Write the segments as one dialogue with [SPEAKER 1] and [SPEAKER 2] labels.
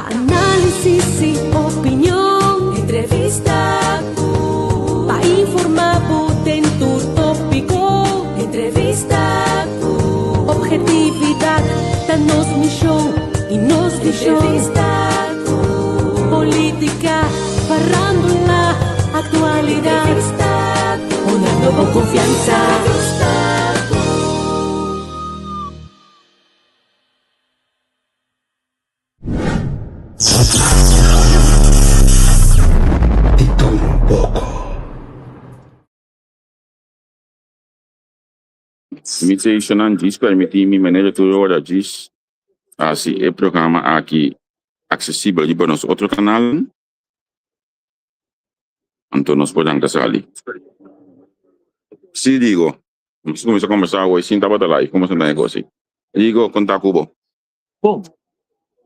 [SPEAKER 1] Pa análisis i opinion. Entrevista ku. Pa informá bo den tur tópiko. Entrevista ku. Objetividat ta nos mishon i nos vishon. Entrevista ku. Polítika, farándula, aktualidat. Entrevista ku. Honrando bo konfiansa. Entrevista ku.
[SPEAKER 2] Di tur un poko.
[SPEAKER 3] Mi seishonan djis permití mi manera tur ora djis hasi e programa aki aksesibel riba nos otro kanalnan, anto nos por ranka sali. Sí, Digo, nos a kuminsá kombersá awor sin tabata live, komo sa ta negoshi? Digo, konta ku bo.
[SPEAKER 4] Bon,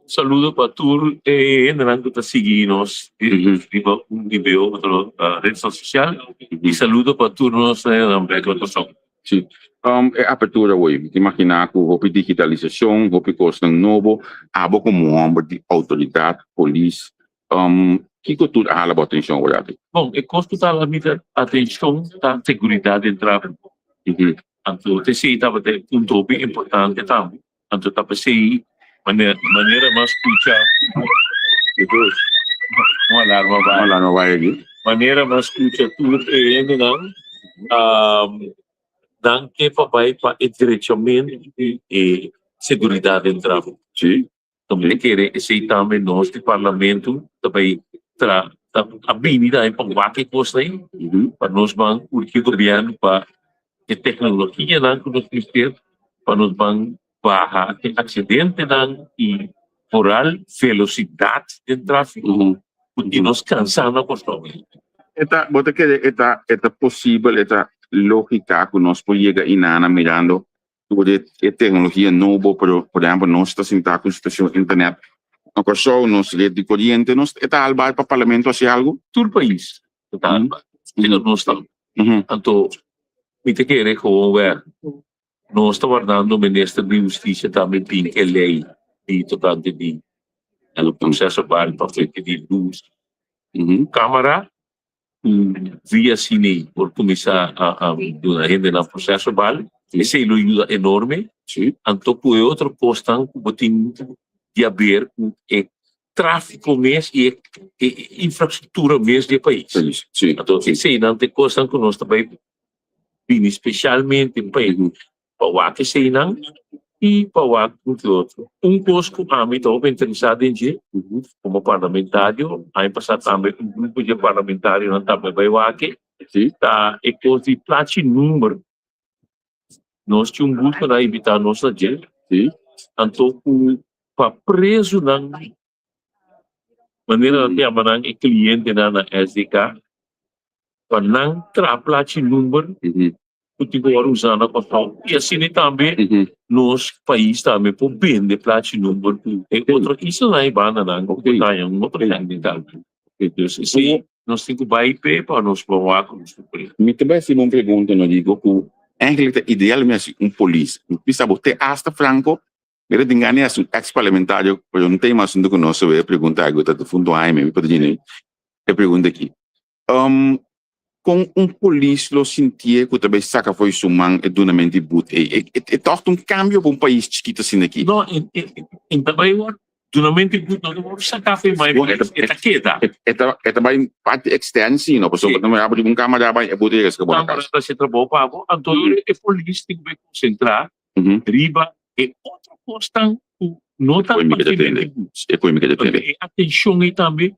[SPEAKER 4] saludo pa tur e hendenan ku ta sigui nos riba un di otro red sosial i saludo pa tur nos hendenan bek na Kòrsou.
[SPEAKER 3] Sí, e apertura awor, mi ta imaginá ku hopi digitalisashon, hopi kosnan nobo, abo komo hòmber di outoridat, polis, kiko tur a hala bo atenshon awor aki?
[SPEAKER 4] Bon, e kos ku ta hala mi atenshon ta seguridat den tráfiko. Anto esei tabata e punto hopi importante tambe. Anto ta p'esei manera mas scucha un alarma bai.
[SPEAKER 3] Un alarma bai aki.
[SPEAKER 4] Manera mas scucha tur e hendenan nan ke pa bai pa e drechamentu di e seguridad den trafiko.
[SPEAKER 3] Si.
[SPEAKER 4] Anto mi ta kere esei tambe nos di parlamento ta bai tra ta a bini tambe pa wak e kosnan ei pa nos ban urgi gobierno pa e tecnologianan cu nos mester pa nos ban baha e accidentenan y vooral velocidad den trafico cu tin nos cansa na Kòrsou.
[SPEAKER 3] E ta, bo ta kere e ta, e ta posibel, e ta logica cu nos por yega inana mirando tur e e tecnologia nobo, pero por ehempel nos ta sinta cu situacion internet na Kòrsou, nos red di coriente, nos, e ta alba pa parlamento haci algo?
[SPEAKER 4] Tur pais ta alba, sino nos tambe. Anto mi ta kere gewoon wèg nos ta wardando minister di hustisia tambe bin e lei di tokante di proseso bal pa frente di lus kamara ku via sine por kuminsá a duna hendenan proseso bal esei lo yuda enorme anto ku e otro kosnan ku bo tin di haber ku e tráfiko mes i e infrastruktura mes di e pais. Anto eseinan ta e kosnan ku nos ta bai bini spesialmente pa pa wak eseinan i pa wak un ki otro. Un kos ku ami ta hopi interesá den dje komo parlamentario, aña pasá tambe un grupo dje parlamentarionan tambe bai wak e, ta e kos di plachi number. Nos tin un bus ku nan a invitá nos na dje, anto ku pa prezunan, manera nan ta yama nan e klientenan na SDK, pa nan traha plachi number ku tin ku wòrdu usá na Kòrsou i asina tambe nos pais tambe por bende plachi number ku e otro islanan i bandanan ku por daña un otro hende tambe. Dus esei nos tin ku bai p'e pa nos por wak ku nos por pone.
[SPEAKER 3] Mi ta bai hasi bo un pregunta no digo ku eigenlijk ta ideal mi hasi un polis. Mi bisa bo te hasta franco mi ta tin gana di hasi un ex parlamentario pero no ta e asunto ku nos a pregunta algo ta difunto Haime mi por ta djine e pregunta aki. Kon un polis lo sintié ku ta bai saka for di su man e dunamento di but ei? E tòg ta un kambio pa un pais chikito asina aki.
[SPEAKER 4] No, e ta bai wòrdu, dunamento di but no ta wòrdu saká for di man e polis, e ta keda.
[SPEAKER 3] E ta e ta bai parti ekstern si, no? Pasobra bo ta mira riba un kamera bai e but ei reska bo na
[SPEAKER 4] kas. Kamera ta hasi trabou pa bo, anto e polis tin ku bai konsentrá riba e otro kosnan ku no ta parti di but.
[SPEAKER 3] E koe mi ke ta tende.
[SPEAKER 4] E atenshon ei tambe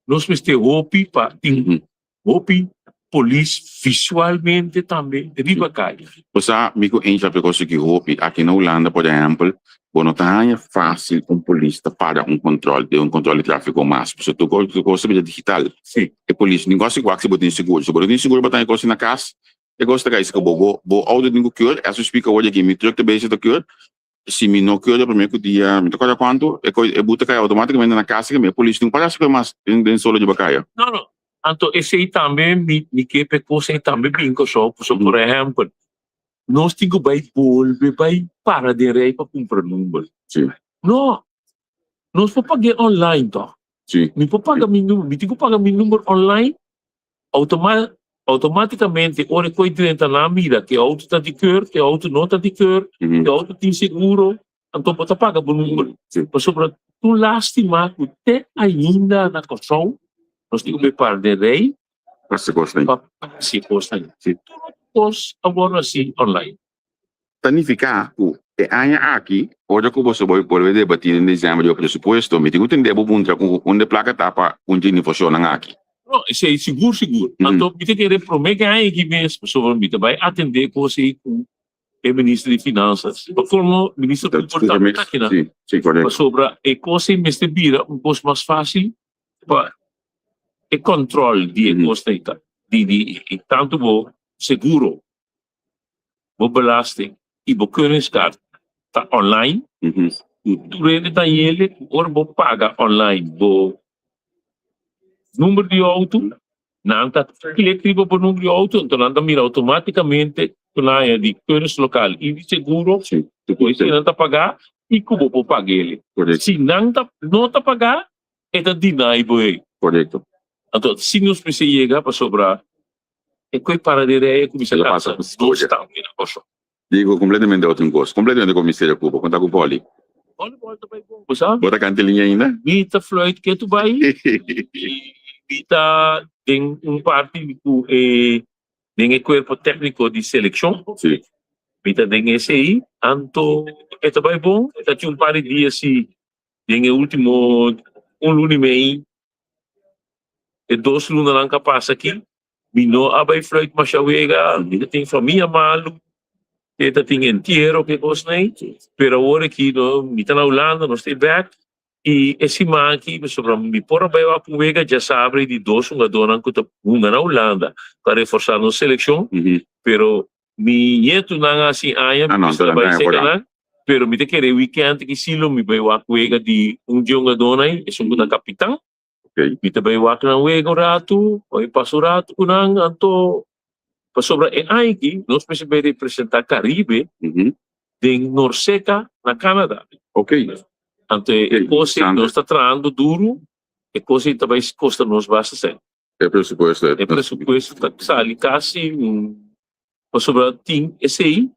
[SPEAKER 4] Nos mester hopi pa tin hopi polis visualmente tambe riba kaya.
[SPEAKER 3] Bo sa mi ku Angel a prekosiki hopi. Aki na Hulanda por ehèmpel bo no ta haña fásil un polis ta para un kòntròl den un kòntròl di tráfiko mas. Pasobra tur kos tur kos ta bira digital. E polis no gosi wak si bo tin seguro. Si bo no tin seguro bo ta haña kos na kas e kos ta kai. Si bo bo outo tin ku kür as we speak awor aki mi trùk ta bezig ta kür. Si mi no keude prome ku dia, mi ta kòrda kuantu, e koi e buta kai outomátikamente na kas i e polis tin para saka mas den den solo di bakaya.
[SPEAKER 4] No, no. Anto esei tambe mi mi ke pa e kos ei tambe bin Kòrsou, pasobra por ehèmpel, nos tin ku bai bolbe bai para den rei pa kumpra number.
[SPEAKER 3] Si.
[SPEAKER 4] No. Nos por pag'é online tòg?
[SPEAKER 3] Sí.
[SPEAKER 4] Mi por paga mi number, mi tin ku paga mi number online, automa automáticamente ora e koe drenta nan a mira ku e outo ta di keur, ku e outo no ta di keur, ku e outo tin seguro, anto bo ta paga bo number.
[SPEAKER 3] Sí.
[SPEAKER 4] Pasobra tur lástima ku te ainda na Kòrsou nos tin ku bai para den rei
[SPEAKER 3] Hasi kosnan.
[SPEAKER 4] pa hasi kosnan.
[SPEAKER 3] Sí.
[SPEAKER 4] Tur otro kos a wòrdu hasi online.
[SPEAKER 3] Ta nifiká ku e aña aki, ora ku boso bai bolbe debatí den desèmber di bo presupuesto, mi tin ku tendé bo puntra ku unda e plaka ta pa kunchi nifoshonnan aki.
[SPEAKER 4] No, esei sigur sigur. Anto mi ta kere promé ku e aña aki mes, pasobra mi ta bai atendé kos ei ku e minister di Finansas. Pa komo minister Cooper tambe ta akinan.
[SPEAKER 3] Sí, sí, korekto.
[SPEAKER 4] Pasobra e kos ei mester bira un kos mas fásil pa e kòntròl di e kosnan ei ta, di di tantu bo seguro. Bo belasting y bo keuringskaart ta online. Cu tur hende ta yele cu ora bo paga online bo number di auto, nan ta click riba bo number di auto, enton nan ta mira automaticamente cu nan haya di keuringslokaal y di seguro cu esey nan ta paga y cu bo por paga ele. Si nan ta no ta paga e ta deny bo ey. Anto si nos mester yega pasobra E koe para di rei e kuminsá kansa nos tambe na Kòrsou.
[SPEAKER 3] Digo kompletamente otro un kos, kompletamente ku Misterio Cuba, konta ku vòli.
[SPEAKER 4] Volleyball ta bai bon, bo sa.
[SPEAKER 3] Bo ta kanta liña ainda?
[SPEAKER 4] Mi ta fluit ketu bai i mi ta den un parti ku e den e kuerpo tèkniko di selekshon.
[SPEAKER 3] Si.
[SPEAKER 4] Mi ta den esei, anto e ta bai bon, e ta tin un par di dia si den e ultimo un luna i mei E dos lunanan ka pasa aki, mi no a bai fluit masha wega, mi ta tin famia malu, te ta tin entiero ke kosnan ei, pero awor aki no, mi ta na Hulanda, nos ta bek, i e siman aki pasobra mi por a bai wak un wega djasabra di dos hungadónan ku ta hunga na Hulanda pa reforsá nos selekshon, pero Mi ñetunan a hasi aña, mi mester a bai seka nan, pero mi ta kere weekend aki si lo mi bai wak wega di un dje hungadónan ei, esun ku ta kapitan. Mi ta bai wak nan wega un ratu, bai pasa un ratu ku nan, anto pasobra e aña aki nos mester bai representá Caribe den Norseka na Canada. Anto e kos ei nos ta trahando duru, e kos ei ta bai kosta nos basta sèn.
[SPEAKER 3] E presupuesto
[SPEAKER 4] E presupuesto ta sali casi un pasobra tin esey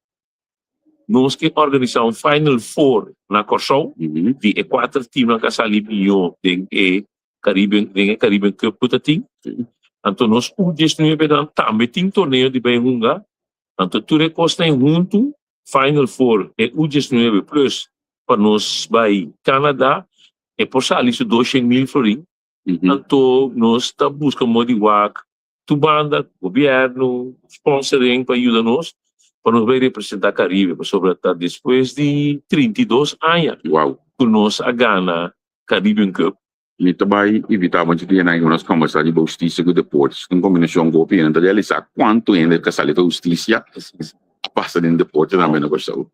[SPEAKER 4] nos ke organisa un final four na Corsou di e cuater teamnan cu a sali miyo den e Caribbean den e Caribbean Cup cu ta tin anto nos U diesnuebe nan tambe tin torneo di bay hunga anto tur e cosnan hunto final four e U diesnuebe plus pa nos bay Canada e por sali su 200,000 florin. Anto nos ta buska modo di wak tur banda, gobierno, sponsoring pa yuda nos pa nos bai representa Caribe pasobra ta despues di 32 aña ku nos a gana Caribbean Cup.
[SPEAKER 3] Mi ta bai invita bo dia nan ku nos kombersa riba hustisia ku deporte. Un kombinashon ku hopi hende ta realisa kuantu hende ta sali pa hustisia a pasa den deporte tambe na Kòrsou.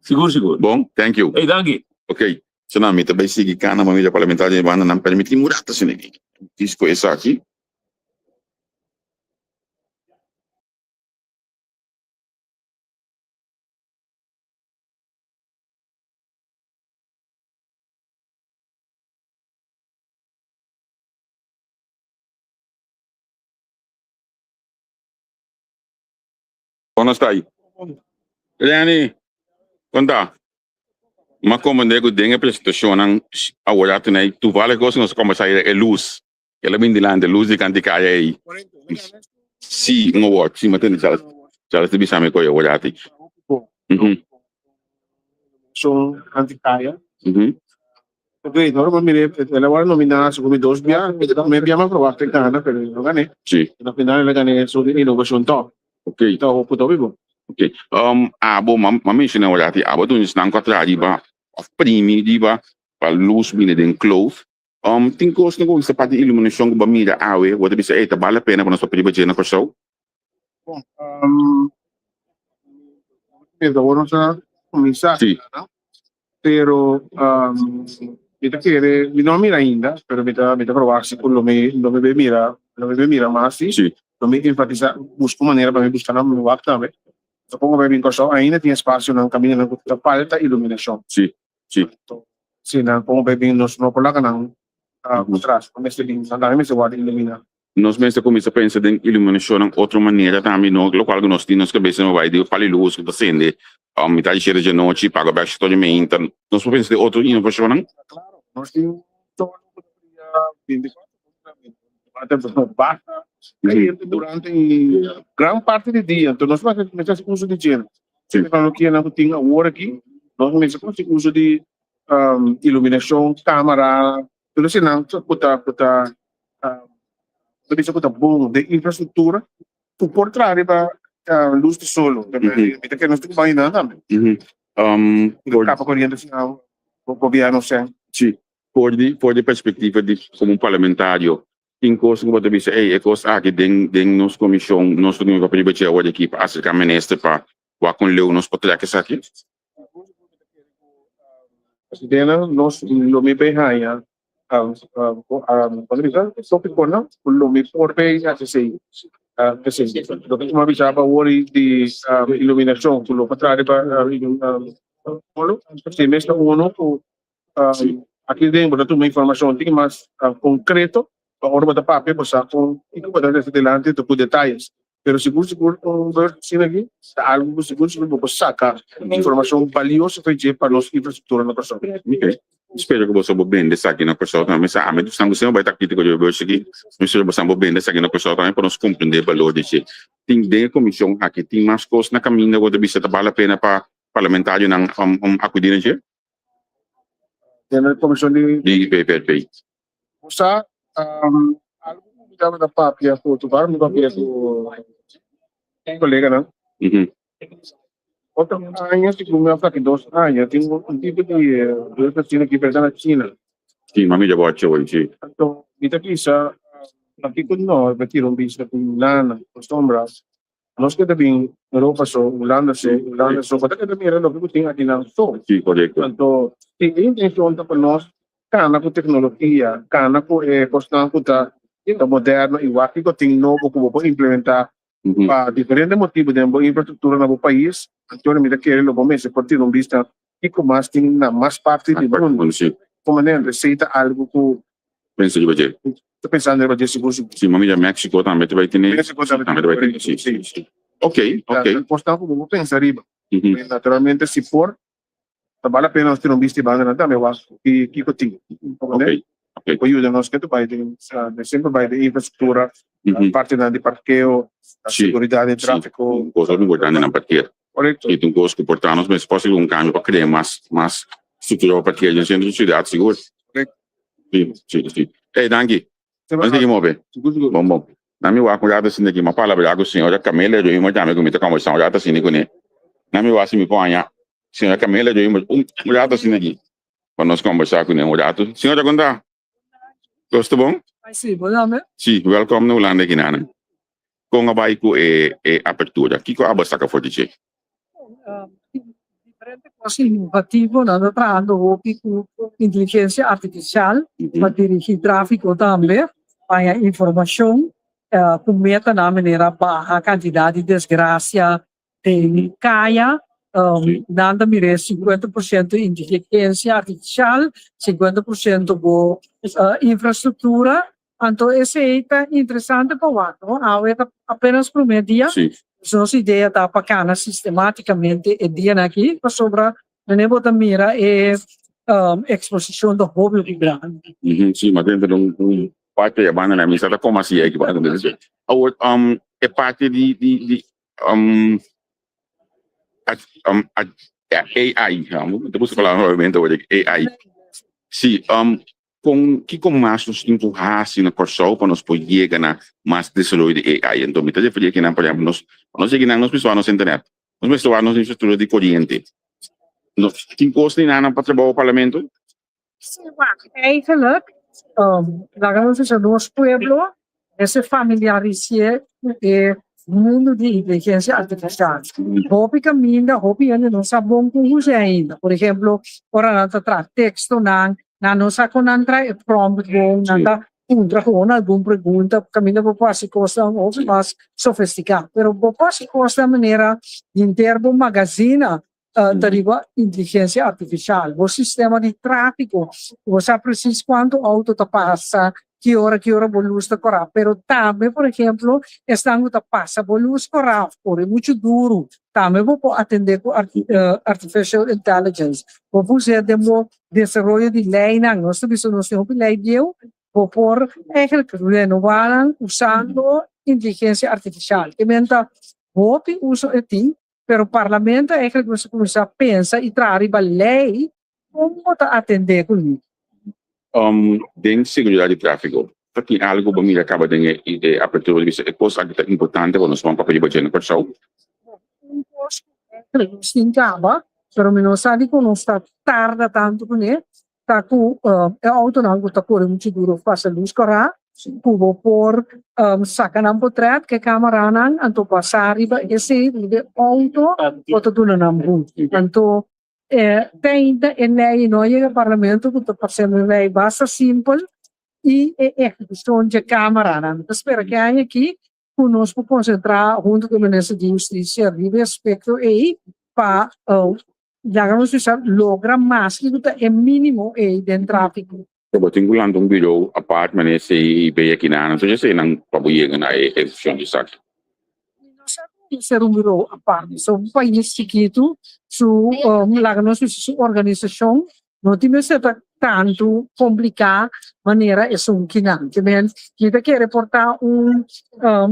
[SPEAKER 4] Sigur sigur.
[SPEAKER 3] Bon, thank you.
[SPEAKER 4] Ey danki.
[SPEAKER 3] Ok. Sena mi ta bai sigui cana pa mira parlamentario di banda nan permiti un rato asina aki. Disco esaki. Kon nos ta ayi? Lenny, kon ta? M'a komprendé ku den e presentashonnan awor a tene toevallig kos nos a kombersá ei e lus. El a bin dilanti, e lus di kanti kaya ei. Sí, un award. Sí, m'a tende Charles. Charles ta bisa mi ku e award ati.
[SPEAKER 5] Son kanti kaya. Oké, no m'a mir'é, el a wòrdu nominá segun mi dos bia. E promé bia m'a probá p'e gana, pero e no gané.
[SPEAKER 3] Sí.
[SPEAKER 5] Na final el a gané esun di inovashon tòp.
[SPEAKER 3] Ok.
[SPEAKER 5] Ta hopi ta hopi bon.
[SPEAKER 3] Ok. Um, abo, ma, ma menciona ora ti abo dun esnan ku a traha riba of primi riba pa luz bini den kloof. Um, tin kosnan ku bisa parti iluminashon ku bo a mira awe, bo ta bisa, ey, ta bal la pena pa nos papia riba dje na Kòrsou?
[SPEAKER 5] Bon, um, mira, awor nos a kuminsá.
[SPEAKER 3] Sí.
[SPEAKER 5] Pero, um, mi ta kere, mi no a mira ainda, pero mi ta, mi ta proba si ku lo mi, lo mi bay mira, lo mi bay mira mas si.
[SPEAKER 3] Sí.
[SPEAKER 5] Lo mi enfatisa, buska un manera pa mi buska nan, mi wak tambe. Supongo bay bin Kòrsou ainda tin espasionan, kamindanan ku ta falta iluminashon.
[SPEAKER 3] Sí, sí.
[SPEAKER 5] Anto. Si nan kon bay bin nos no por laga nan atras. Nan mester bin, nan tambe mester wòrdu iluminá.
[SPEAKER 3] Nos mester kuminsá pensa den iluminashonnan otro manera tambe, no lokual ku nos tin nos kabesa no bai di pali lus ku ta sende mitad di shete djanochi paga bèk shete di meinta. Nos por pensa den otro inovashonnan.
[SPEAKER 5] Klaro, nos tin torno ku ta bria bintikuater ora tambe. Basta kayente durante gran parti di dia, enton nos mester hasi uso di dje. Teknologia nan ku tin awor aki, nos mester hasi uso di iluminashon, kamera, tur eseinan ku ta ku ta ta bisa ku ta bon den infrastruktura ku por traha riba lus di solo. Mi ta kere nos tin ku bai nan tambe. Kapa koriente asina gobièrnu sèn.
[SPEAKER 3] Si, for di for di perspektiva di komo un parlamentario tin kos ku bo ta bisa ey e kos aki den den nos komishon nos ta duna papia riba dje awor di aki pa aserká minister pa wak kon leu nos por trèk esaki.
[SPEAKER 5] Presidente, nos lo mi bay haña tópiconan ku lo mi por bay haci esey. Esey. Loke ku mi a bisa awor di iluminacion ku lo por traha riba polo, esey mes ta uno ku aki den bo ta tuma informacion tin mas concreto pa ora bo ta papia bo sa con kiko bo ta trece dilanti ku detayes. Pero sigur sigur un bus asina aki ta algo ku sigur sigur bo por saka informashon balioso for dje pa nos infrastruktura na Kòrsou.
[SPEAKER 3] Ok. Spero ku boso por bende esaki na Kòrsou tambe. Sa ami esnan ku semper bai ta kritiko di e bus aki, mi spero boso por bende esaki na Kòrsou tambe pa nos komprende e balor di dje. Tin den e komishon aki tin mas kos na kaminda ku bo ta bisa ta bal la pena pa parlamentarionan akudí na dje?
[SPEAKER 5] Den e komishon di.
[SPEAKER 3] Di PPRP.
[SPEAKER 5] Bo sa, algu ku mi tabata papia ku otro bar, mi papia ku koleganan. Otro aña, segun mi a fla ki dos aña, tin un tipo di bus asina ki bèrda na China.
[SPEAKER 3] Si, mami dja bo a txeu si.
[SPEAKER 5] Anto, mi ta bisa, pakiko no bo tira un bista ku lana, pasobra Nos ke ta bin Europa so, Hulanda so, Hulanda so, bo ta keda mira loke ku tin akinan so.
[SPEAKER 3] Sí, korekto.
[SPEAKER 5] Anto, si e intenshon ta pa nos kana ku teknologia, kana ku e kosnan ku ta ta moderno i wak kiko tin nobo ku bo por implementá pa diferente motibu den bo infrastruktura na bo pais, anto mi ta kere lo bo mester por tira un bista kiko mas tin na mas parti di mundu. Komo manera esei ta algu ku
[SPEAKER 3] Pensa riba dje.
[SPEAKER 5] Ta pensando riba dje sigur sigur.
[SPEAKER 3] Si, mami dja Mexico tambe ta bai tene.
[SPEAKER 5] Mexico tambe
[SPEAKER 3] ta bai tene, si, si, si. Ok, ok.
[SPEAKER 5] Ta kosnan ku bo por pensa riba. Naturalmente si por, ta bal la pena nos tira un bista e bandanan tambe wak kiko tin.
[SPEAKER 3] Ok, ok.
[SPEAKER 5] Por yuda nos ke ta bai den, semper bai den infrastruktura, partinan di parkeo, seguridat den trafiko.
[SPEAKER 3] Kos hopi importante nan parker.
[SPEAKER 5] Korekto.
[SPEAKER 3] I ta un kos ku por ta nos mes posibel un kambio pa krea mas, mas struktura pa parker den sentro di siudat sigur.
[SPEAKER 5] Korekto.
[SPEAKER 3] Si, si, si. Ey, danki. Nos sigui move. Bon, bon. Na mi wak un rato asina aki, m'a palabrá ku señora Camela Römer tambe ku mi ta kòmbersá un rato asina kuné. Na mi wak si mi por haña señora Camela Römer un rato asina aki pa nos kòmbersá kuné un rato. Señora, kon ta? Kos ta bon?
[SPEAKER 6] Si, bo tambe?
[SPEAKER 3] Si, wèlkòm na Hulanda aki, nana. Kon a bai ku e e apertura? Kiko abo a saka for di dje?
[SPEAKER 6] Diferente kos inovativo, nan ta trahando hopi ku inteligensia artifisial pa dirigí tráfiko tambe, haña informashon ku metanan manera baha kantidat di desgrasia den kaya. Nan ta mira e 50% inteligensia artifisial, 50% bo infrastruktura. Anto esei ta interesante pa wak, no? Awe ta apenas prome dia.
[SPEAKER 3] Sí.
[SPEAKER 6] Pues nos idea ta pa cana sistematicamente e dianan aki, pasobra wanneer bo ta mira e exposicion ta hopi hopi grandi.
[SPEAKER 3] Sí, mas dentro di un parti e banda nan mester ta como asi aki pa Awor, e parti di di di AI, mi ta busca palabra nuevamente awor, AI. Sí, Kon, kiko mas nos tin ku hasi na Kòrsou pa nos por yega na mas desaroyo di AI? Anto mi ta referí akinan, por ehèmpel, nos, pa nos yega nan nos mester wak nos internet, nos mester wak nos infrastruktura di koriente. Nos tin kos ni nan pa trabou parlamento?
[SPEAKER 6] Sí, wak, eigenlijk, laga nos bisa nos pueblo mester familiaris'é ku e mundu di inteligensia artifisial. Hopi kaminda, hopi hende no sa bon kon us'é ainda. Por ehemplo, ora nan ta traha tekstonan, nan no sa kon nan traha e prompt bon, nan ta puntra gewoon algun pregunta kaminda bo por hasi kosnan hopi mas sofistiká. Pero bo por hasi kosnan manera henter bo magazina. ta riba inteligensia artifisial. Bo sistema di tráfiko, bo sa presis kuantu outo ta pasa, ki ora ki ora bo lus ta kòrá. Pero tambe, por ehemplo, esnan ku ta pasa bo lus kòrá òf kore muchu duru, tambe bo por atendé ku artificial intelligence. Bo por us'é den bo desaroyo di leinan. Nos ta bisa nos tin hopi lei bieu, bo por eigenlijk renobá nan usando inteligensia artifisial. Te men ta hopi uso e tin, pero parlamento eigenlijk mester kuminsá pensa i traha riba lei kon bo ta atendé ku li.
[SPEAKER 3] Den seguridat di tráfiko, ta tin algu bo mira kaba den e apertura di bisa e kos aki ta importante pa nos ban papia riba dje na Kòrsou?
[SPEAKER 6] Un kos ku eigenlijk nos tin kaba, pero mi no sa dikon nos ta tarda tantu kuné, ta ku e outonan ku ta kore muchu duru of pasa lus kòrá, ku bo por saka nan potrèt ku e kameranan, anto basá riba esei riba e outo bo ta duna nan but. Anto te ainda e lei no a yega parlamento ku ta parse un lei basta simpel i e ehekushon dje kameranan. Mi ta spera ku e aña aki ku nos por konsentrá huntu ku e minister di hustisia riba e aspekto ei pa laga nos bisa logra mas kiko ta e mínimo ei den tráfiko.
[SPEAKER 3] Bo tin ku lanta un birou apart manera esei i bei akinan, anto esei nan pa bo yega na e ehekushon di esaki.
[SPEAKER 6] Mi no sa ku mester un birou apart, pasobra un pais chikitu su laga nos bisa su organisashon No tin mester ta tantu kompliká manera esun kinan. Te men mi ta kere por ta un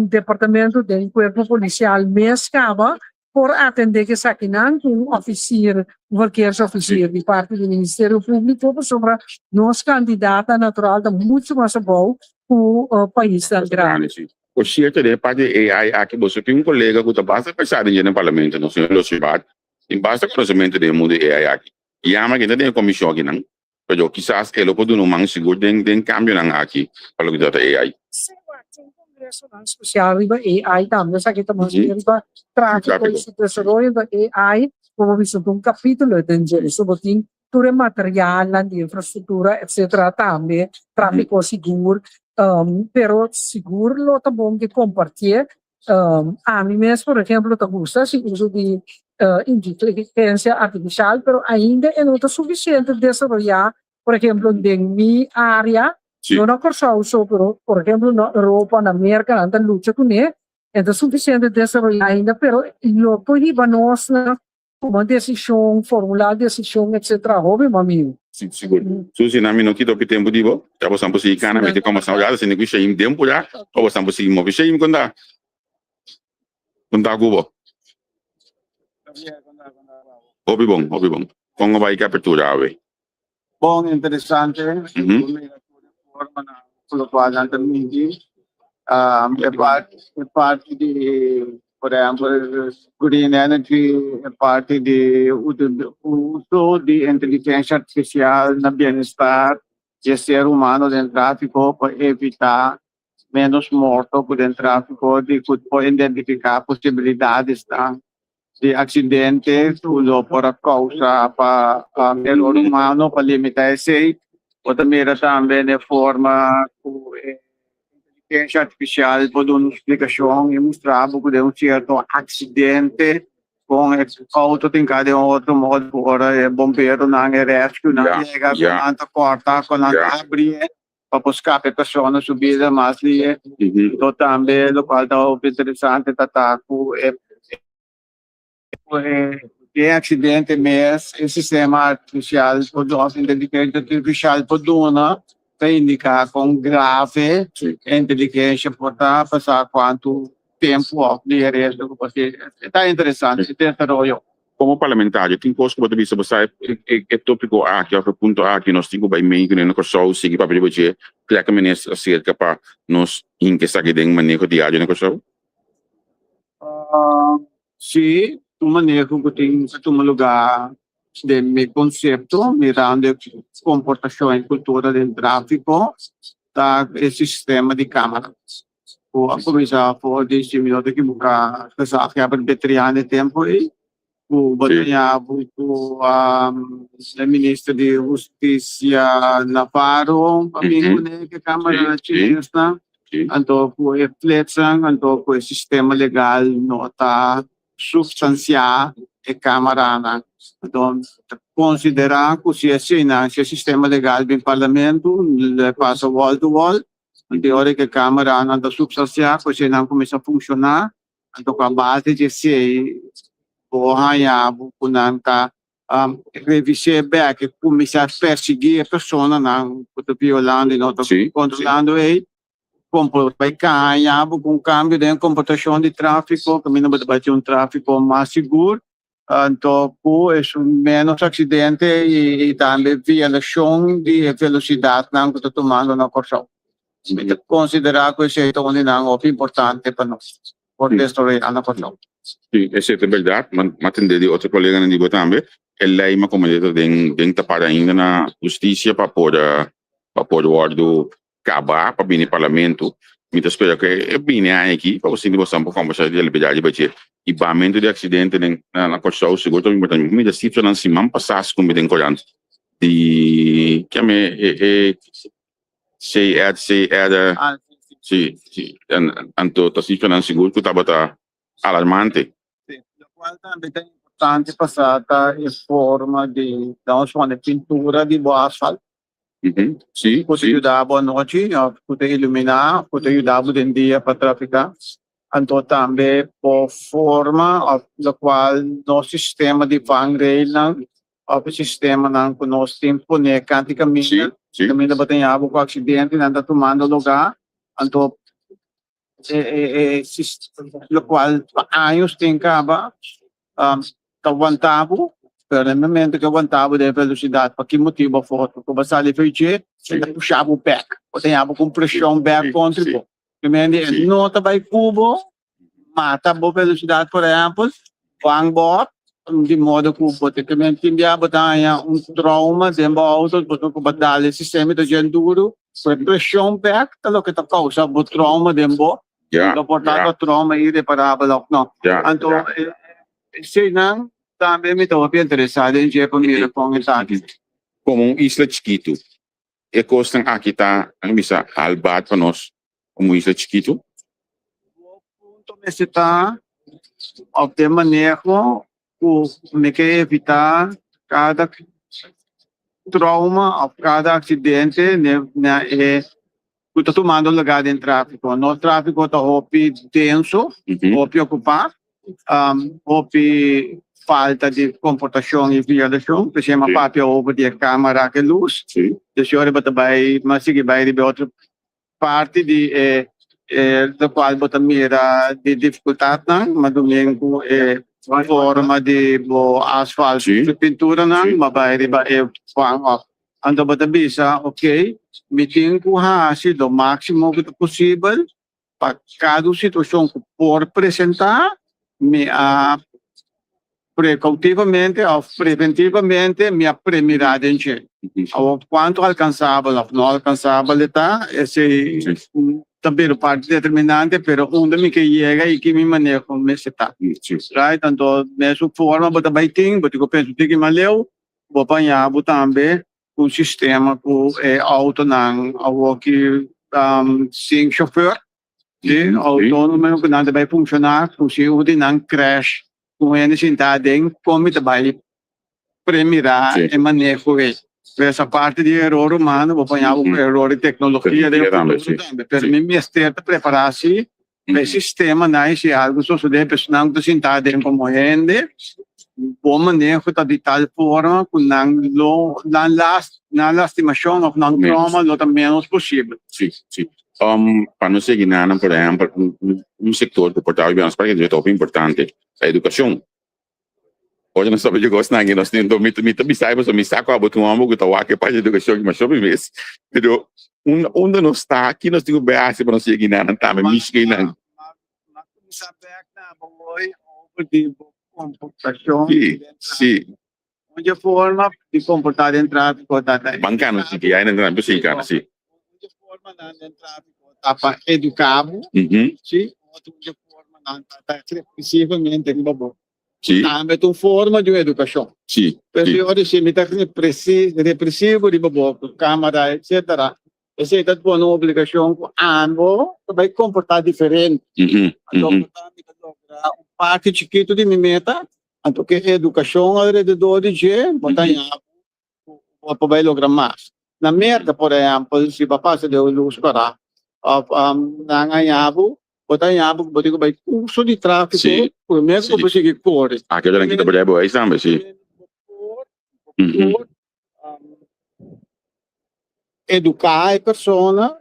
[SPEAKER 6] departamento den kuerpo polisial mes kaba por atendé ku esakinan ku un òfisir, un verkeersofficier di parti di Ministerio Públiko pasobra nos kandidatnan natural ta muchu mas abou ku paisnan grandi.
[SPEAKER 3] Por sierto den e parti di AI aki boso tin un kolega ku ta basta pesá den dje den parlamento, nos señor Losio Bart, tin basta konosementu den e mundu di AI aki. Yama ken ta den e komishon akinan, pero kisas e lo por duna un man sigur den den kambionan aki pa loke ta trata AI.
[SPEAKER 6] Sí, wak, tin kongresonan spesial riba AI tambe, esaki ta mas bien riba tráfiko i su desaroyo di AI, bo por bisa un kapítulo den dje, so bo tin tur e materialnan di infrastruktura etcetera tambe, tráfiko sigur, pero sigur lo ta bon di kompartié. Ami mes por ehemplo ta gusta si uso di inteligencia artificial pero ainda e no ta suficiente desaroya por ehemplo den mi area no na Kòrsou so pero por ehemplo na Europa na Merka nan ta lucha kuné e ta suficiente desaroya ainda pero lo por hiba nos na Tuma desishon, formulá desishon, etcetera. Hopi mamiu.
[SPEAKER 3] Si, sigur. Susi, na mi no kita hopi tempu di bo. Ya bo san por sigui kana, mete kòmbersá un rato, sende ku Sheim den purá, pa bo san por sigui move. Sheim, kon ta? Kon ta ku bo? Hopi bon, hopi bon. Kon a bai ku apertura awe?
[SPEAKER 5] Bon, interesante. Bo mira tur e formanan ku lokual nan ta midi. E parti e parti di por ehèmpel green energy, e parti di uso di inteligensia artifisial na bienestar di e ser humano den tráfiko pa evitá ménos morto ku den tráfiko di ku por identifiká posibilidadesnan. di accidente cu lo por a causa pa eror humano pa limita esey. Bo ta mira tambe den forma cu e inteligencia artificial por duna un explicacion y mustra bo cu den un cierto accidente con e auto tin cay den otro modo cu ora e bomberonan e rescuenan yega cu nan ta corta cu nan ta habri pa por scapa e persona su bida mas lihe. Anto tambe locual ta hopi interesante ta ta cu e den accidente mes e sistema artificial por of inteligencia artificial por duna ta indica con grave e inteligencia por ta pasa cuanto tempo of lihe resto cu por tin. Ta interesante e desaroyo.
[SPEAKER 3] Komo parlamentario tin kos ku bo ta bisa bo sa e topiko aki òf e punto aki nos tin ku bai mei kuné na Kòrsou sigui papia riba dje plèka minister aserka pa nos hinka esaki den maneho diario na Kòrsou?
[SPEAKER 5] Sí, un maneho ku tin ku tuma lugá den mi konsepto mirando e komportashon i kultura den tráfiko ta e sistema di kámara. Ku a kuminsá for di si mi no ta ekiboká esaki a betriando e tempu ei ku bo ta yabu ku e minister di hustisia Navarro a bin kuné ku e kámara chinesnan anto ku e flitsan anto ku e sistema legal no ta supstansiá.
[SPEAKER 7] e kámaranan. Anto ta konsiderá ku si asina, si e sistema legal bin parlamento, lo e pasa wall to wall. Anto e ora ku e kámaranan ta supstansiá, ku eseinan kuminsá funshoná, anto ku a base di esei bo haña bo ku nan ta revis'é bèk i kuminsá persiguí e personanan ku ta violando i no ta kontrolando ei. Kon por bai kaña bo ku un kambio den komportashon di tráfiko, kaminda bo ta bai tin un tráfiko mas sigur, anto ku esun ménos aksidente i tambe violashon di e velosidatnan ku ta tumando na Kòrsou. Mi ta konsiderá ku esei ta un di nan hopi importante pa nos por desaroyá na Kòrsou.
[SPEAKER 3] Sí, esei ta bèrdat. M'a tende di otro koleganan di bo tambe, e lei m'a komende ta den tapar ainda na hustisia pa por pa por wòrdu Caba pa bini parlamento, mi ta spera cu e bini aña aki pa bo sinti bo san por combersa di realidad riba dje. Y bamento di accidente den na Corsou sigur ta importante. Mi mira cifranan siman pasa cu mi den corant di kiame e e CRCR si si anto ta cifranan sigur cu tabata alarmante.
[SPEAKER 7] Si, locual tambe ta importante pasa ta e forma di, nos pone pintura di bo asfalt.
[SPEAKER 3] Sí,
[SPEAKER 7] Ku ta yuda bo anochi òf ku ta iluminá, ku ta yuda bo den dia pa trafiká. Anto tambe bo forma òf lokual nos sistema di vangrailnan òf e sistemanan ku nos tin pone kant di kaminda, kaminda bo ta haña bo ku aksidentenan ta tumando lugá. Anto e lokual pa años tin kaba ta wanta bo, pero na e momento ke wanta bo den velosidad pa ki motibo afo ku bo sali for dje e ta pusha bo bek, bo ta haña bo ku un preshon bek kontra bo. Primeramente e no ta bai ku bo mata bo velosidad por ehempel, vang bo op di modo ku bo ta tin bia bo ta haña un trauma den bo auto pasobra ku bo a dal e sistema ta djen duru. Ku e preshon bek ta loke ta kousa bo trauma den bo, lo por ta ta trauma ireparabel òf no. Anto eseinan tambe mi ta hopi interesá den dje pa mira kon esaki.
[SPEAKER 3] Komo un isla chikitu, e kosnan aki ta, nan bisa, halbaar pa nos komo un isla chikitu?
[SPEAKER 7] Bo punto mester ta òf den maneho ku mi ke evitá kada trauma òf kada aksidente na e ku ta tumando lugá den tráfiko. Nos tráfiko ta hopi denso, hopi okupá, hopi falta di komportashon i violashon. P'esei mi a papia over di e kámara ku e lus. Desi ora bo ta bai, mi a sigui bai riba e otro Parti di e lokual bo ta mira di difikultatnan, ma domingo e forma di bo asfalt su pinturanan ma bai riba e vang òf. Anto bo ta bisa, ok, mi tin ku hasi lo máksimo ku ta posibel pa kada un situashon ku por presentá, mi a Precautivamente of preventivamente mi a premirá den dje. Awor cuanto alcansabel of no alcansabel e ta, esey ta bira parti determinante, pero unda mi ke yega y ki mi maneho mester ta. Right? Anto mesun forma bo ta bay tin, bo tin cu pensa un tiki mas leu, bo paña bo tambe un sistema cu e autonan awoki sin chofer. Sí, autónomo ku nan ta bai funshoná ku si un di nan crash ku un hende sintá aden kon mi ta bai premirá e maneho ei. Pero esa parti di eror humano bo por haña un eror di teknologia den futuro tambe. Pero mi mester ta prepará si pa e sistemanan i si algu sosodé personanan ku ta sintá aden komo hende bo maneho ta di tal forma ku nan lo nan nan lastimashon òf nan trauma lo ta ménos posibel.
[SPEAKER 3] Sí, sí. Pa nos sigui nan, por ehempel, un sector cu por ta hopi nos parke ta hopi importante ta educacion. Ora nos papia di cosnan aki nos tin mi ta bisa pasobra mi sa cu abo ta un homber cu ta wak e parti di educacion masha hopi mes, pero unda nos ta aki nos tin cu bay haci pa nos yega nan tambe mishi nan.
[SPEAKER 7] M'a cuminsa bek na abo hoy over di bo comportacion.
[SPEAKER 3] Si, si.
[SPEAKER 7] Un forma di komportá den tráfiko ta ta
[SPEAKER 3] Bankano si ki ai nan si kana si.
[SPEAKER 7] Un forma nan den tráfiko ta pa eduká bo. Si. Otro un forma nan ta ta represivamente riba bo.
[SPEAKER 3] Si.
[SPEAKER 7] Tambe ta un forma di un edukashon.
[SPEAKER 3] Si.
[SPEAKER 7] Pero si ora si mi ta represi represivo riba bo ku kamera etsetera esei ta pone un obligashon ku abo ta bai komportá diferente. Anto mi ta logra un parti chikitu di mi meta. Anto ku e edukashon alrededor di dje, bo ta haña ku bo por bai logra mas. Na Merka, por ehèmpel, si bo a pasa den un lus kòrá òf nan haña bo, bo ta haña bo ku bo tin ku bai kurso di tráfiko promé ku bo por sigui kore.
[SPEAKER 3] Aki ora nan kita bo rijbewijs tambe, si.
[SPEAKER 7] Bo por eduká e persona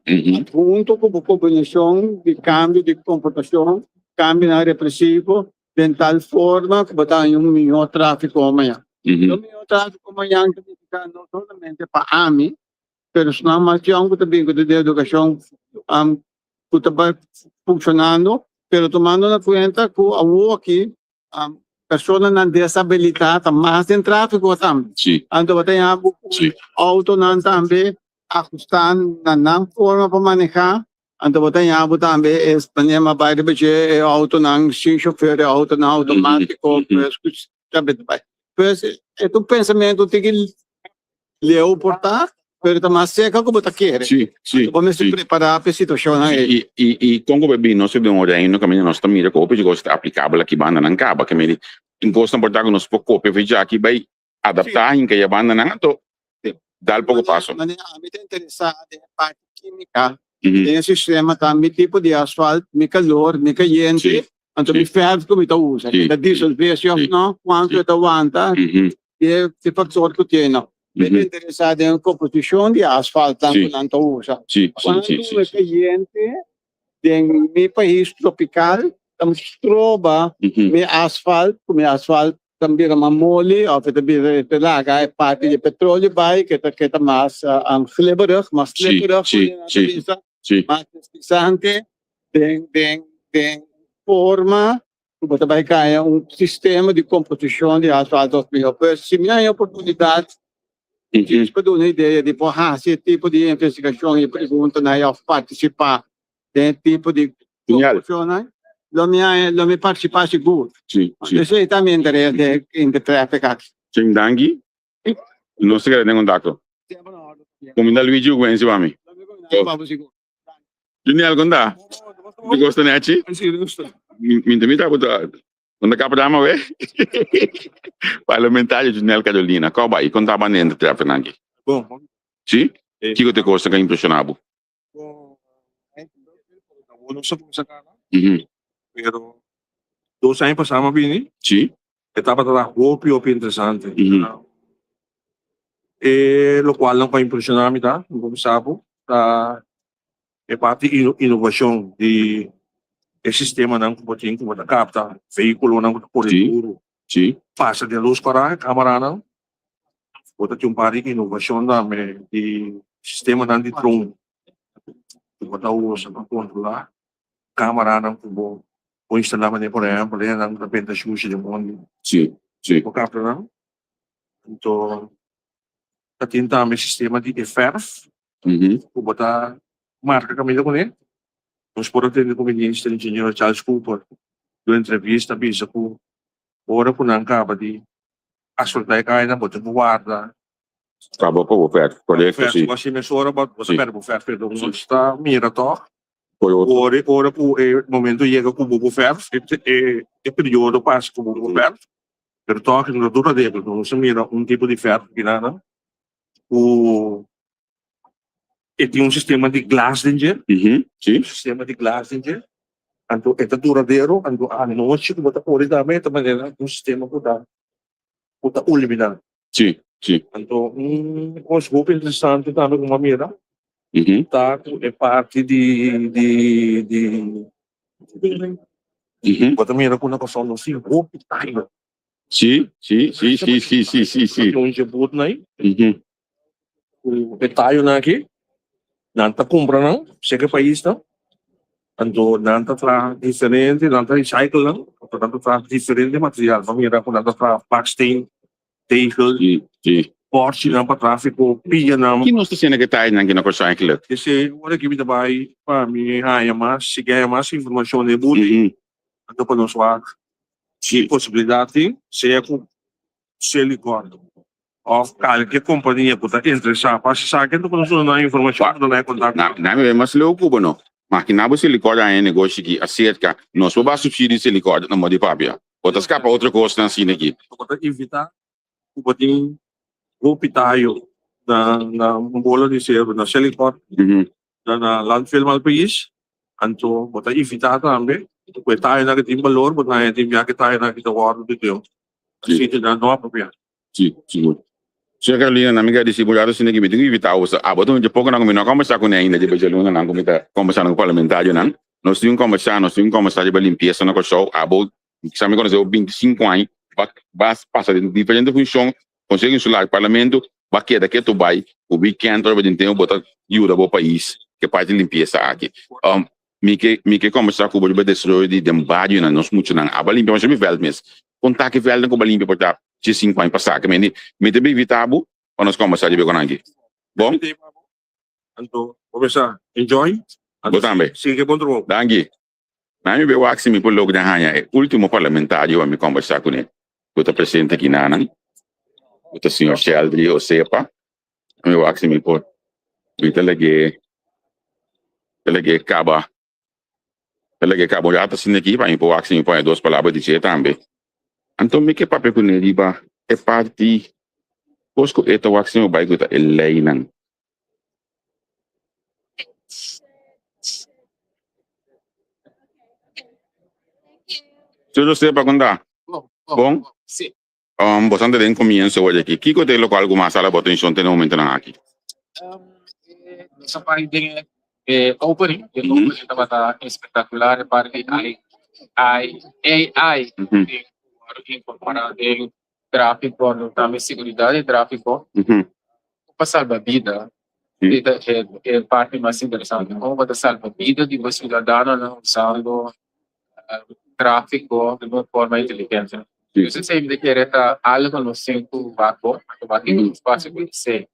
[SPEAKER 7] hunto ku bo kombinashon di kambio di komportashon, kambionan represivo den tal forma ku bo ta haña un mihó tráfiko mañan. Un mihó tráfiko mañan ta nifiká no solamente pa ami, pero esnan mas yòn ku ta bin ku ta den edukashon ku ta bai funshonando, pero tumando na kuenta ku awoki Personanan desabilitá ta mas den tráfiko tambe.
[SPEAKER 3] Sí.
[SPEAKER 7] Anto bo ta haña bo ku
[SPEAKER 3] Sí.
[SPEAKER 7] outonan tambe ahustá na nan forma pa manehá. Anto bo ta haña bo tambe e manera mas bai riba dje e outonan sin shofer, e outonan outomátiko, pues ku tambe ta bai. Pues e ta un pensamentu tiki leu por ta, pero ta mas cerca ku bo ta kere.
[SPEAKER 3] Sí, sí,
[SPEAKER 7] Anto bo mester
[SPEAKER 3] sí.
[SPEAKER 7] prepará pa e situashonnan ei.
[SPEAKER 3] I, i, i kon ku bo bin nos den un reino kaminda nos ta mira ku hopi kos ta aplikabel aki bandanan kaba, ke medi tin kosnan por ta ku nos por kopia for djaki bai adaptá hinka e bandanan anto dal poko paso.
[SPEAKER 7] Manera ami ta interesá den e parti kímika, den e sistema ta mi tipo di asfalt, mi kalor, mi kayente, anto mi verf ku mi ta usa, si ta disolvé si òf no, kuantu e ta wanta, E e factor cu tin no. Mi ta interesa den e composicion di asfaltnan cu nan ta usa. Cuando e cayente den mi pais tropical ta stroba mi asfalt cu mi asfalt ta bira mas moli of e ta bira e ta laga e parti di petroleo bay cu e ta mas glibberig, mas slipperig cu nan ta bisa, mas deslizante den den den forma ku bo ta bai kaya un sistema di komposishon di asfalto òf mihó. Pues si mi haña oportunidat djis pa duna idea di por hasi e tipo di investigashon i preguntanan òf partisipá den e tipo di komposishonnan, lo mi haña, lo mi partisipá sigur. Esei ta mi interes den Intertraffic aki.
[SPEAKER 3] Sin danki. Nos ta keda den kontakto. Kuminda Luigi ku Wency pa mi. Juniel kon ta? Di gosta nechi? Mi ta mira bo ta Kon ta kapa dama we? Parlamentario Juniel Carolina, kò bai? Kon ta banda entre trèf nan aki? Si? Kiko ta e kosnan ku a impresiona bo?
[SPEAKER 5] Dos aña pasá mi a bini.
[SPEAKER 3] Si.
[SPEAKER 5] E tabata hopi hopi interesante. E lokualnan ku a impreshoná mi ta, mi por bisa bo, ta e parti inovashon di e sistemanan ku bo tin ku bo ta kapta vehíkulonan ku ta kore duru, pasa den lus pará, e kamaranan. Bo ta tin un par di inovashon tambe di sistemanan di drone ku bo ta usa pa kontrolá kamaranan ku bo por instalá manera por ehèmpel hendenan ku ta benta shushi den mondi. Bo kapta nan. Anto ta tin tambe sistema di e verf ku bo ta marka kaminda kuné. Nos por a tende ku minister ingeniero Charles Cooper den un entrevista a bisa ku ora ku nan kaba di asfaltá e kainan bo tin ku warda.
[SPEAKER 3] Kaba pa bo verf, korekto si.
[SPEAKER 5] Bo hasi mesora bo ta pèrdè bo verf pero nos ta mira tòg ora ora ku e momento yega ku bo bo verf e periodo pasa ku bo bo verf. Pero tòg no ta duradero. Nos a mira un tipo di fèrf kinanan ku e tin un sistema di glas den dje,
[SPEAKER 3] Si.
[SPEAKER 5] un sistema di glas den dje, anto e ta duradero, anto anochi ku bo ta kore tambe e ta manera un sistema ku ta ku ta uliminá.
[SPEAKER 3] Si, si.
[SPEAKER 5] Anto un kos hopi interesante tambe ku mi a mira ta ku e parti di di di Bo ta mira ku na Kòrsou nos tin hopi tayo.
[SPEAKER 3] Sí, sí, sí, sí, sí, sí, sí, sí.
[SPEAKER 5] Tin un djebut nai ku e tayonan aki nan ta kumpra nan seke paisnan anto nan ta traha diferente nan ta recycle nan anto nan ta traha diferente material bo mira ku nan ta traha baksteen tegel,
[SPEAKER 3] Sí, sí.
[SPEAKER 5] pòrchinan pa tráfiko, pianan.
[SPEAKER 3] Ki nos ta siña ke tayonan ki na Kòrsou eigenlijk?
[SPEAKER 5] Esei ora ki mi ta bai pa mi haña mas, si ke haña mas informashon den buti, anto pa nos wak ki posibilidat tin, sea ku Selikor òf kalke kompania ku ta interesá pa hasi esaki, anto pa nos duna nan informashon, duna nan e kontakto.
[SPEAKER 3] Na mi bai mas leu ku bo no. Makina bo Selikor a haña negoshi ki aserka nos por ba subsidio di Selikor na moda di papia. Bo ta skapa otro kosnan asina aki.
[SPEAKER 8] Bo ta invitá ku bo tin hopi tayo na na bola di seru na Selikor na na landfill Malpais anto bo ta invitá tambe ku e tayonan aki tin balor bo ta haña tin bia ku e tayonan aki ta wòrdu di Dios sitionan no apropiá.
[SPEAKER 3] Si, sigur. Señora Carolina, na mi gradisí bo rato asina ki mi tin ku invitá bo. Abo ta un dje pokonan ku mi no a kombersá kuné ainda dje bechalunanan ku mi ta kombersando ku parlamentarionan. Nos tin un kombersá, nos tin un kombersá riba limpiesa na Kòrsou. Abo, sa mi konosé bo 25 aña, bo a pasa den diferente funshon, Konseho Insular, Parlamento, bo a keda ketu bai ku wikènt ora bo tin tempu bo ta yuda bo pais ku e parti limpiesa aki. Mi ke mi ke kombersá ku bo riba desaroyo di den barionan, nos muchanan. Abo a limpia masha mi vèlt mes. Kon ta ki vèltnan ku bo a limpia por ta 15 aña pasá? Ke mende mi ta invitá bo pa nos kombersá riba e konan aki. Bon?
[SPEAKER 8] Anto bo mester enjoy.
[SPEAKER 3] Bo tambe.
[SPEAKER 8] Sigui bon trabou.
[SPEAKER 3] Danki. Na mi be wak si mi por logra haña e ultimo parlamentario pa mi kombersá kuné ku ta presente aki nanan, ku ta señor Sheldry Osepa. Mi wak si mi por. Mi ta lag'é ta lag'é kaba ta lag'é kaba un rato asina aki pa mi por wak si mi por haña dos palabra di dje tambe. Anto mi ke papia kuné riba e parti kos ku e ta wak si mi bai ku ta e leinan. Señor José, pa konta? Bon? Um, boso anda den comienzo hoy aki. Kiko ta e locual cu mas ala bo atencion te na momentonan aki?
[SPEAKER 9] Nos a bai den e opening. E opening tabata espectacular. E parti di AI, AI, den wòrdu incorporá den tráfiko, anto tambe seguridad di tráfiko. Pa salba bida. Esei ta e parti mas interesante. Como bo ta salba bida di bo ciudadanonan usando tráfiko di un forma inteligente. Dus esei mi ta kere ta algo nos tin ku wak bo, anto wak kiko nos por hasi ku esei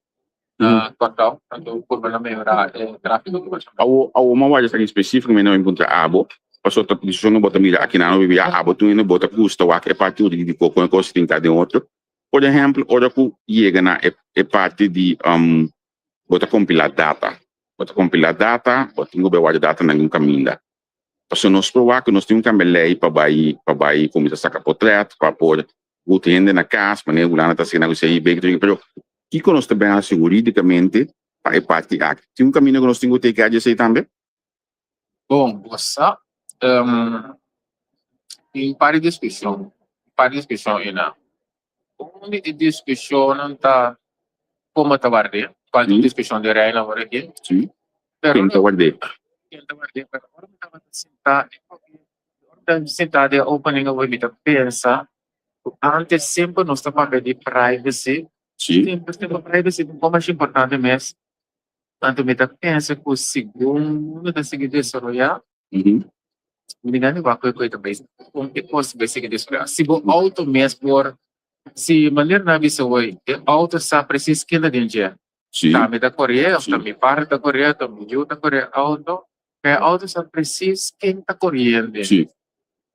[SPEAKER 9] na Kòrsou, anto purba na mehorá e tráfiko di Kòrsou.
[SPEAKER 3] Awo awo mi a wak esaki spesífikamente mi puntra abo, pasobra ta desishon ku bo ta mira aki nan bo bia abo tur hende bo ta gusta wak e parti hurídiko kon e kos tin ta den otro. Por ehèmpel ora ku yega na e e parti di bo ta kompilá data, bo ta kompilá data, bo tin ku bai warda data na algun kaminda. Pasobra nos por wak ku nos tin un kambia lei pa bai pa bai kuminsá saka potrèt pa por gut hende na kas manera Hulanda ta hasi na ku CIB pero kiko nos ta bin hasi hurídikamente pa e parti aki? Tin un kaminda ku nos tin ku teke adi esei tambe?
[SPEAKER 9] Bon, bo sa tin par di diskushon, par di diskushon einan. Un di e diskushonnan ta komo ta ward'é, kual ta diskushon di Reino awor aki.
[SPEAKER 3] Sí, ken ta ward'é?
[SPEAKER 9] Ken ta ward'é, pero ora mi tabata sintá, ora mi tabata sintá den opening awor mi ta pensa ku antes semper nos ta papia di privacy, semper semper privacy ta un kos masha importante mes, anto mi ta pensa ku segun mundu ta sigui desaroyá, Mi nan wak ku e ta bai kon e kos bai sigui desaroyá. Si bo outo mes por, si manera nan a bisa hoy, e outo sa presis ken ta den dje. Ta mi ta kore òf ta mi parti ta kore òf ta mi yu ta kore e outo, pero e outo sa presis ken ta koriendo.
[SPEAKER 3] Sí.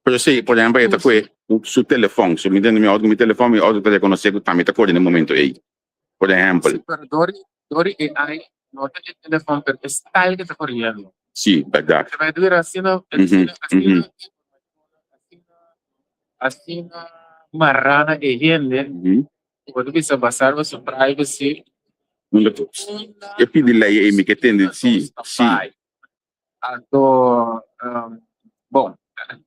[SPEAKER 3] Pero si, por ehempel, e ta kue su telefòn. Si mi tene mi outo ku mi telefòn, mi outo ta rekonosé ku ta mi ta kore na e momento ei. Por ehempel.
[SPEAKER 9] Sí, pero dor dor di AI no ta e telefòn pero e style ke ta koriendo.
[SPEAKER 3] Sí, bèrdat.
[SPEAKER 9] Ta bai dura asina, asina, asina, asina mará na e hende ku bo ta bisa basá riba su privacy.
[SPEAKER 3] E pidi lei ei mi ke tende, sí, sí.
[SPEAKER 9] Anto, bon,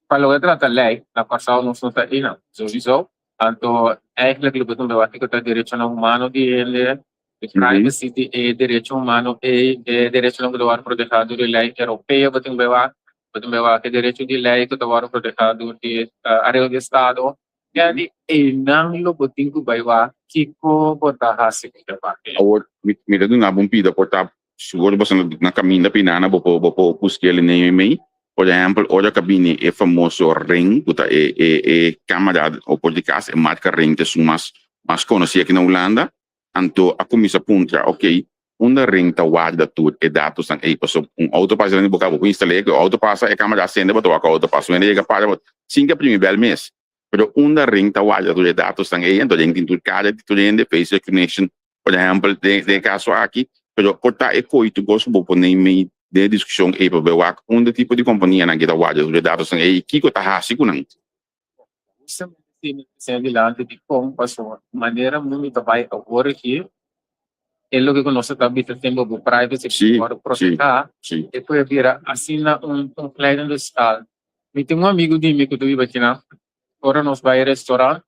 [SPEAKER 9] pa loke ta trata lei, na Kòrsou nos no ta einan, souiso. Anto, eigenlijk loke ta wak ku ta derechonan humano di hende, di privacy di e derecho humano ei, e derechonan ku ta wòrdu protehá dor di lei europeo bo tin ku bai wak, bo tin ku bai wak e derecho di lei ku ta wòrdu protehá dor di arreglo di estado. Ya di einan lo bo tin ku bai wak kiko bo ta hasi ku e parti.
[SPEAKER 3] Awor, mi ta duna bo un pida por ta Sigur boso na caminda pinana bo por bo por busca el nei mei. Por ehempel, ora ca bini e famoso Ring, cu ta e e e camera o por di cas, e marca Ring ta esun mas mas conoci aki na Hulanda, anto a cuminsa puntra, ok, unda Ring ta warda tur e datosnan ey? Pasobra un auto pasa den bo cas, bo por instala e, cu e auto pasa, e camera a cende, bo ta wak auto pasa. Un hende yega para, bo sin cu a primi bel mes. Pero unda Ring ta warda tur e datosnan ey? Anto Ring tin tur cara di tur hende, face recognition, Por ehempel, den e kaso aki, pero por ta e koe tur kos ku bo pone mei den e diskushon ei pa bo wak unda tipo di kompanianan ke ta warda tur e datosnan ei i kiko ta hasi ku nan.
[SPEAKER 9] Justamente si mi ta dilanti di kon pasobra manera mundu ta bai awor aki e loke ku nos ta bisa tempu bo privacy ku wòrdu proteha e por bira asina un un glijdende schaal. Mi tin un amigu di mi ku ta biba akinan ora nos bai restaurant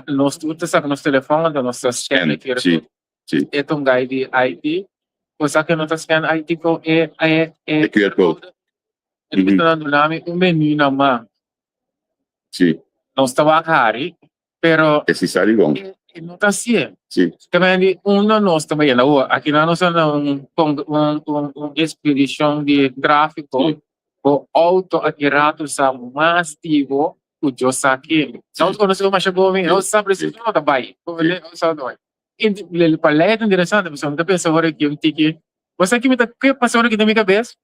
[SPEAKER 9] nos tur ta saka nos telefòn anto nos ta scan e QR code. E ta un guy di IT bo sa ke no ta scan IT ku e e
[SPEAKER 3] QR code.
[SPEAKER 9] E ta duna mi un menu na man.
[SPEAKER 3] Sí.
[SPEAKER 9] Nos ta wak hari, pero
[SPEAKER 3] E si sa di bon.
[SPEAKER 9] e no ta hacié.
[SPEAKER 3] Sí.
[SPEAKER 9] Ta meen di unda nos ta bayendo awor. Aki nan nos ta na un con un un un expedicion di trafico.
[SPEAKER 3] Sí.
[SPEAKER 9] Bo auto aki rato sa mas di bo cu yo sa ken. Nos conoce bo masha bon, nos sa precies unda bo ta bay. Nos sa unda bo ta bay. I pa lei ta interesante pasobra mi ta pensa ora ki un tiki, bo sa ki mi ta ke pasa ora ki den mi kabes?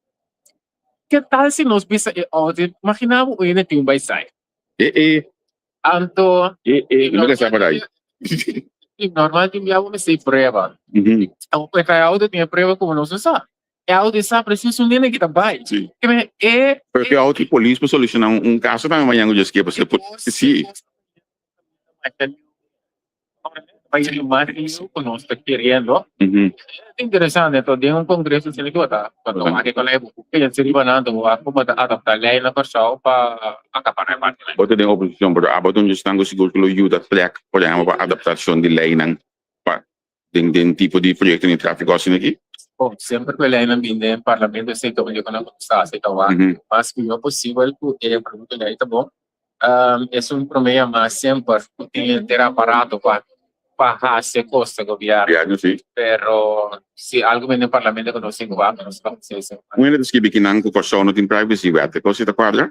[SPEAKER 9] Ke tal si nos bisa e outo, imagina bo un hende tin un baisai.
[SPEAKER 3] E e.
[SPEAKER 9] Anto.
[SPEAKER 3] E e, no ke sa por ai.
[SPEAKER 9] I normal tin bia bo mester prueba. E ta e outo tin e prueba ku nos no sa. E outo sa presis un hende ki ta bai.
[SPEAKER 3] Si.
[SPEAKER 9] Ke men e.
[SPEAKER 3] Pero ke outo i polis por soluciona un kaso tambe mañana ku dje skepa si.
[SPEAKER 9] Ku nos ta keriendo. Ta interesante to den un kongreso asina ki bo ta wak ku lei bo ku pensa riba nan ta wak ku bo ta adapta lei na Kòrsou pa akapara e parti nan.
[SPEAKER 3] Bo ta den oposishon pero abo ta un djesnan ku sigur ku lo yuda trèk por ehèmpel pa adaptashon di leinan pa den den tipo di proyekto di trafiko asina aki?
[SPEAKER 9] Bon, semper ku e leinan bin den parlamento esei ta un di ku nan ta hasi ta wak mas mihó posibel ku e produkto lei ta bon. Esun prome yama semper ku tin henter aparato pa pa hasi kos ta gobièrnu.
[SPEAKER 3] Gobièrnu, si.
[SPEAKER 9] Pero si algu bini den parlamento ku nos tin ku wak, nos ta hasi esei.
[SPEAKER 3] Un hende ta skibi kinan ku Kòrsou no tin privacy wet, e kos ei ta kuadra?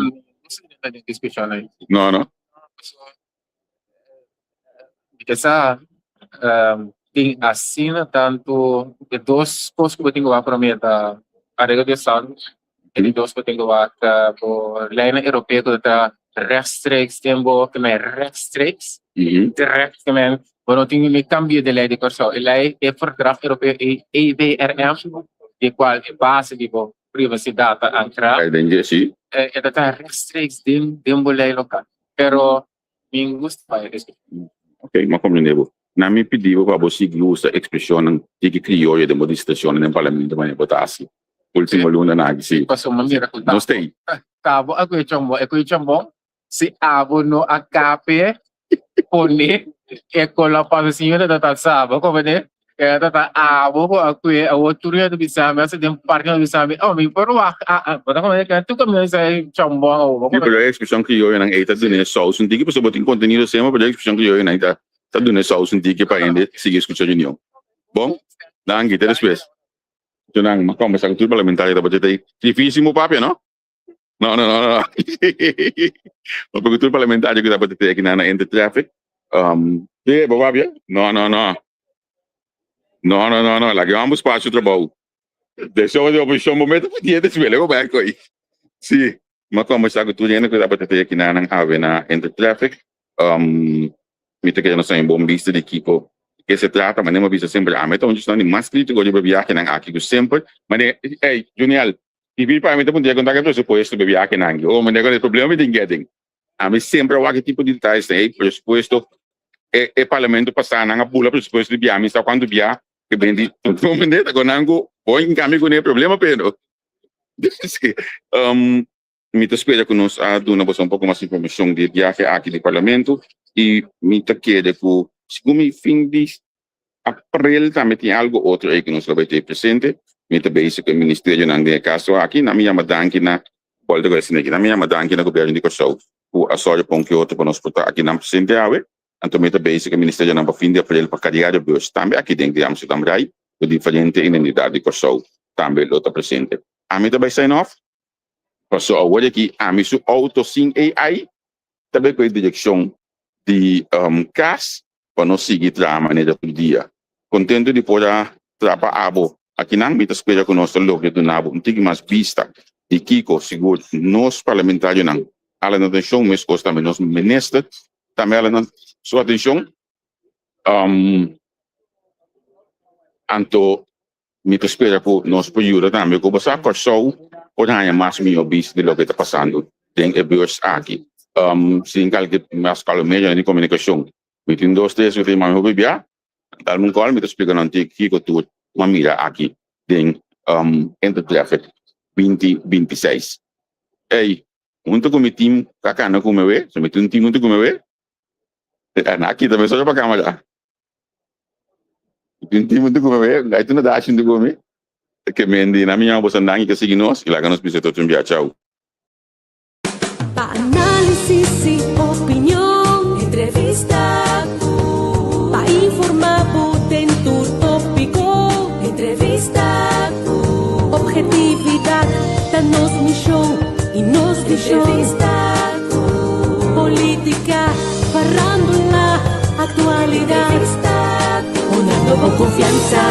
[SPEAKER 9] No si ta den diskushon ei.
[SPEAKER 3] No, no.
[SPEAKER 9] Mi ta sa tin asina tantu e dos kos ku bo tin ku wak promé ta areglo di estado e di dos bo tin ku wak ta bo leinan europeo ku ta rechtstreeks den bo ke men rechtstreeks direct ke men bo no tin ni kambio di lei di Kòrsou e lei e verdrag europeo EVRM di kual e base di bo privacy data ankrá e ta ta rechtstreeks den bo lei lokal pero Mi gusta bai escucha.
[SPEAKER 3] Ok, m'a comprende bo. Na mi pidi bo pa bo sigui usa expresionnan tiki crioyo den bo disertacionnan den parlamento manera bo ta haci ultimo lunanan aki, si.
[SPEAKER 9] Pasobra m'a mira cu
[SPEAKER 3] Nos ta ei.
[SPEAKER 9] Tabo a cuye chambon, e cuye chambon, si abo no a cape pone e cola pasa señora ta ta sa, bo comprende? E ta ta abo ku a kue awor tur hende ta bisa mi hasta den parke nan ta bisa mi oh mi por wak a a bo ta komprende ke tur kaminda bisa e chambon awor bo
[SPEAKER 3] Sí, pero e ekspreshon krioyonan ei ta duna e sous un tiki pasobra bo tin kontenido sema pero e ekspreshon krioyonan ei ta ta duna e sous un tiki pa hende sigui skucha reunion. Bon, danki, te despues. Nan, mi a kombersá ku tur parlamentario tabata ta ei. Difísil bo papia, no? No, no, no, no. Ma porque tur parlamentario ku tabata te aki na na enter traffic. Um, sí, bo papia? No, no, no. No, no, no, no. Laga ambos pa su trabou. De show de oposicion bo mete pa dientes wele bo bai koi. Sí, ma conversa ku tur hende ku tabata te aki na nan ave na enter traffic. Um, mi ta kere nos tin bon bista di kiko ke se trata, ma mi a bisa semper ami ta un di mas kritiko riba biahenan aki ku semper. Ma de, ey, Juniel, Difícil pa mi ta puntra kon ta ke presupuesto pa biahenan aki. Oh, manera kon e problema mi tin getting. Ami semper a wak e tipo di detalles ei, presupuesto, e e parlamento pasá nan a bula presupuesto di bia, mi sa kuantu bia ke ben di comprende ta kon nan ku bo in kambio kuné problema pero mi ta spera ku nos a duna boso un poko mas informashon di e biahe aki di parlamento i mi ta kere ku segun mi fin di April tambe tin algo otro ei ku nos lo bai tei presente. Mi ta bezig ku e ministerionan den e kaso aki. Nan mi yama danki na Bolter ku esaki. Nan mi yama danki na gobièrnu di Kòrsou ku a sòru pa un ke otro pa nos por ta aki nan presente awe. Anto mi ta bezig ku e ministerionan pa fin di april pa kariera bus tambe aki den di Amsterdam Rai ku diferente identidat di Kòrsou tambe lo ta presente. Ami ta bai sign off paso awor aki ami su outo sin AI ta bai ku e direkshon di kas pa nos sigui traha manera tur dia. Contento di por a traha pa abo akinan, mi ta spera cu nos ta logra duna bo un tiki mas bista di kico sigur nos parlamentarionan hala nan atencion, mescos tambe nos minister tambe hala nan su atencion. Anto Mi ta spera ku nos por yuda tambe ku bo sa Kòrsou por haña mas mihó bista di loke ta pasando. den e beurs aki. Sin kalke mas kalo medionan di komunikashon. Mi tin dos tres ku ta yama mi hopi bia, dal mi un kòl mi ta splika nan tin kiko tur m'a mira aki den Intertraffic 2026. Ey, huntu ku mi team ta kana ku mi awe, so mi tin un team huntu ku mi awe, nan a kita mi solo pa kamera. Mi tin un team huntu ku mi awe, gai tur na dashi huntu ku mi. Ke mendi nan mi yama boso nan i ke sigui nos i laga nos bisa tot un bia. Chau.
[SPEAKER 1] Pa análisis y opinion, entrevista cu. Pa informa bo den tur tópico, entrevista cu. Objetividad ta nos mision y nos vision. Entrevista cu. Política, farándula, actualidad. Entrevista cu. Honrando bo confianza.